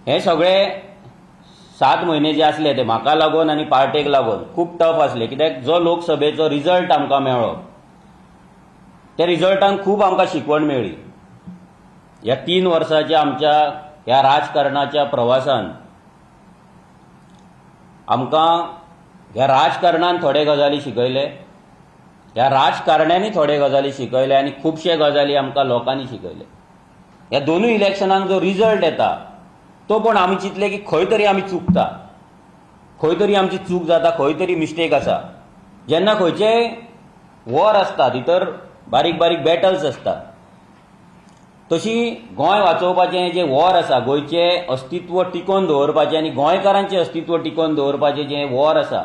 हे सगळे 7 म्हयने जे आसले ते म्हाका लागून आनी पार्टेक लागून खूब टफ आसले, कित्याक जो लोकसभेचो रिजल्ट आमकां मेळ्ळो, त्या रिजल्टान खूब आमकां शिकवण मेळ्ळी. ह्या 3 वर्साच्या आमच्या ह्या राजकारणाच्या प्रवासान आमकां ह्या राजकारणान थोडे गजाली शिकयले, ह्या राजकारण्यांनी थोडे गजाली शिकयले आनी खुबशे गजाली आमकां लोकांनी शिकयले. ह्या दोनूय इलेक्शनांक जो रिजल्ट येता, तो पण आमी चिंतले की खंय तरी आमी चुकता, खंय तरी आमची चूक जाता, खंय तरी मिस्टेक आसा. जेन्ना खंयचेय वॉर आसता, भितर बारीक बारीक बॅटल्स आसतात, तशी गोंय वाचोवपाचें जें वॉर आसा, गोंयचें अस्तित्व टिकोवन दवरपाचें आनी गोंयकारांचें अस्तित्व टिकोवन दवरपाचें जें वॉर आसा,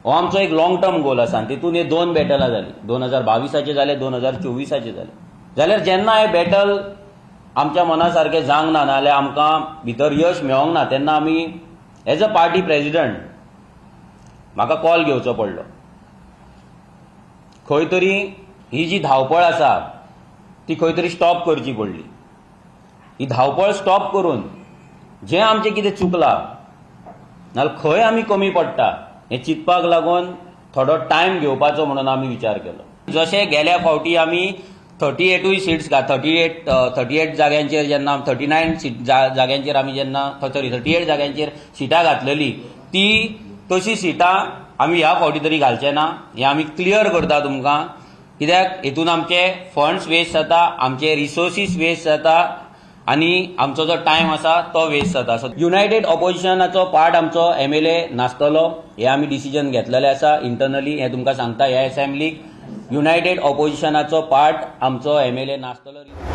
हो आमचो एक लाँग टर्म गोल आसा. आनी तितून हे दोन बॅटलां जालीं, 2022आचे जाले, 2024आचे जाले. जाल्यार जेन्ना हे बॅटल आमच्या मना सारकें जावंक ना, नाजाल्यार आमकां भितर यश मेळोंक ना, तेन्ना आमी एज अ पार्टी प्रेजिडंट म्हाका कॉल घेवचो पडलो. खंय तरी ही जी धांवपळ आसा, ती खंय तरी स्टॉप करची पडली. ही धांवपळ स्टॉप करून जें आमचें कितें चुकलां, नाजाल्यार खंय आमी कमी पडटा, हें चिंतपाक लागून थोडो टायम घेवपाचो म्हणून आमी विचार केलो. जशें गेल्या फावटी आमी 38ूय सिट्स, 38 जाग्यांचेर जेन्ना, 39 सीट जाग्यांचेर आमी जेन्ना, सॉरी, 38 जाग्यांचेर सिटां घातलेली, ती तशी सिटां आमी ह्या फावटी तरी घालचे ना, हें आमी क्लियर करता तुमकां. कित्याक हितून आमचे फंड्स वेस्ट जाता, आमचे रिसोर्सीस वेस्ट जाता आनी आमचो जो टायम आसा तो वेस्ट जाता. सो युनायटेड ऑपोजिशनाचो पार्ट आमचो एमएलए नासतलो, हें आमी डिसिजन घेतलेलें आसा इंटरनली. हें तुमकां सांगता, ह्या असेंब्लीक युनायटेड ऑपोजिशनाचो पार्ट आमचो एमएलए नासतलो.